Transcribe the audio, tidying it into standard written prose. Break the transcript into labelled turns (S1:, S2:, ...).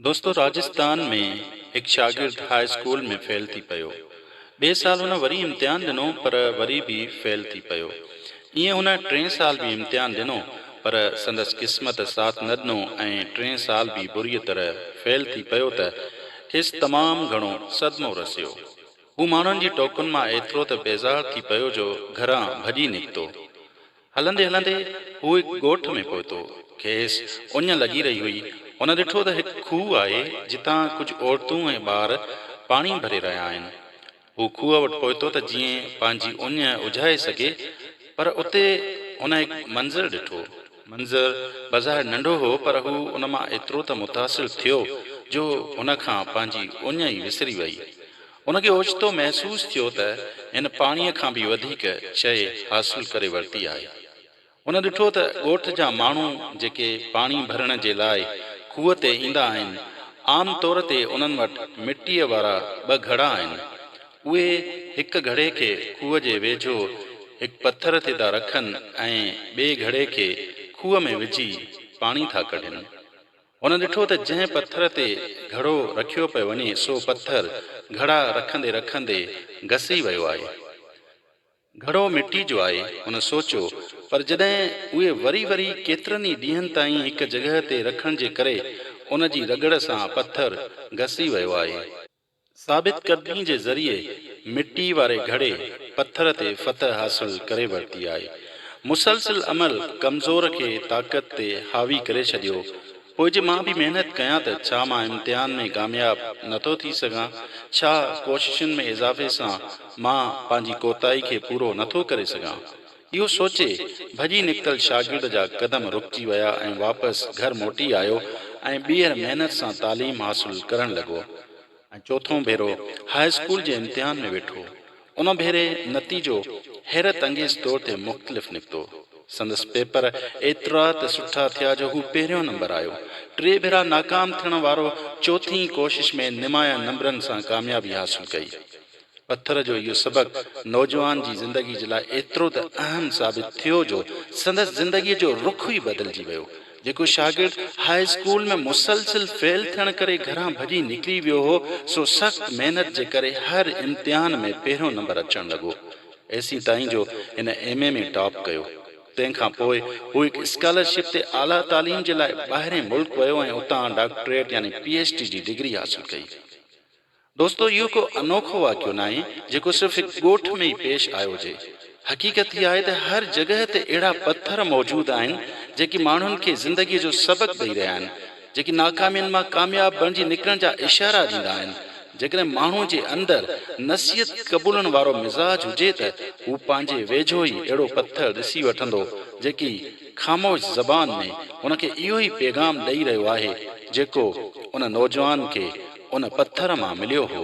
S1: دوستو راجستان ۾ هڪ شاگرد هاء اسڪول ۾ فيل ٿي پيو. ٻئي سال هن وري امتحان ڏنو پر وري به فيل ٿي پيو. ائين هن ٽئين سال به امتحان ڏنو پر سندس قسمت ساٿ نه ڏنو ۽ ٽئين سال به بريء طرح فيل ٿي پيو ته کيس تمام گهڻو صدمو رسيو. هو ماڻهن جي ٽوڪن مان ايترو ته بيزار ٿي پيو جو گهران ڀڄي نڪتو. هلندي هلندي هو هڪ ڳوٺ ۾ پهتو. کيس اڃ لڳي رهي هئي. هن ڏٺو ته هڪ کوهه آهي، جتان ڪجهه عورتون ۽ ٻار پاڻي ڀري رهيا آهن. هو کوهه وٽ پهتو ته جيئن پنهنجي اڃ اجهائي سگهي، پر اتي هن هڪ منظر ڏٺو. منظر بظاهر ننڍو هو، پر هو ان مان ايترو ته متاثر ٿيو، جو هن کان پنهنجي اڃ ئي وسري وئي. هن کي اوچتو محسوس ٿيو ته هن پاڻيء کان به وڌيڪ شيء حاصل ڪري ورتي آهي. هن ڏٺو ته ڳوٺ جا ماڻهو جيڪي پاڻي ڀرڻ جي لاء کوهه تي ايندا آهن، عام طور تي انهن وٽ مٽيء وارا ٻه گهڙا آهن. اهي هڪ گهڙي کي کوهه جي ويجهو هڪ پٿر تي ٿا رکن ۽ ٻئي گهڙي کي کوهه ۾ وجهي پاڻي ٿا ڪڍن. هن ڏٺو ته جنهن پٿر تي گهڙو رکيو پيو وڃي سو پٿر گهڙا رکندي رکندي گسي ويو آهي. گهڙو مٽي جو آهي، هن سوچيو، پر جڏهن اهي وري وري ڪيترن ئي ڏينهن تائين هڪ جڳهه تي رکڻ جي ڪري ان جي رڳڙ سان پٿر گسي ويو آهي. ثابت قدمي جي ذريعي مٽي واري گهڙي پٿر تي فتح حاصل ڪري ورتي آهي. مسلسل عمل ڪمزور کي طاقت تي حاوي ڪري ڇڏيو. پوء جي مان به محنت ڪيان ته ڇا مان امتحان ۾ ڪامياب نٿو ٿي سگهان؟ ڇا ڪوششن ۾ اضافي سان مان پنهنجي ڪوتاهي کي پورو نٿو ڪري سگهان؟ اهو سوچي ڀڄي نڪتل شاگرد جا قدم رڪجي ويا ۽ واپس گهر موٽي آيو ۽ ٻيهر محنت سان تعليم حاصل ڪرڻ لڳو ۽ چوٿون ڀيرو هاء اسڪول جي امتحان ۾ ويٺو. ان ڀيري نتيجو حيرت انگيز طور تي مختلف نڪتو. سندس پيپر ايترا ته سٺا ٿيا جو هو پهريون نمبر آيو. ٽي ڀيرا ناڪام ٿيڻ وارو چوٿين ڪوشش ۾ نمايان نمبرن سان ڪاميابي حاصل ڪئي. پٿر جو اهو سبق نوجوان جي زندگي جي لاء ايترو ته اهم ثابت ٿيو جو سندس زندگي جو رخ ئي بدلجي ويو. جيڪو شاگرد هاء اسڪول ۾ مسلسل فيل ٿيڻ ڪري گهران ڀڄي نڪري ويو هو سو سخت محنت جي ڪري هر امتحان ۾ پهريون نمبر اچڻ لڳو. ايسين تائين جو هن ايم اي ۾ ٽاپ ڪيو. تنهن کان پوء هو هڪ اسڪالرشپ تي اعليٰ تعليم جي لاء ٻاهرين ملڪ ويو ۽ اتان ڊاڪٽريٽ يعني پي ايڇ ڊي جي ڊگري حاصل ڪئي. دوستو اهو ڪو انوکو واقعو ناهي جيڪو صرف هڪ ڳوٺ ۾ ئي پيش آيو هجي. حقيقت هي آهي ته هر جڳهه تي اهڙا پٿر موجود آهن جيڪي ماڻهن کي زندگي جو سبق ڏئي رهيا آهن، جيڪي ناڪامين مان ڪامياب بڻجي نڪرڻ جا اشارا ڏيندا آهن. جيڪڏهن ماڻهو جي اندر نصيحت قبولڻ وارو مزاج هجي ته هو پنهنجي ويجهو ئي اهڙو پٿر ڏسي وٺندو جيڪي خاموش زبان ۾ هن کي اهو ئي پيغام ڏئي رهيو آهي جيڪو ان نوجوان کي ان پٿر مان مليو هو.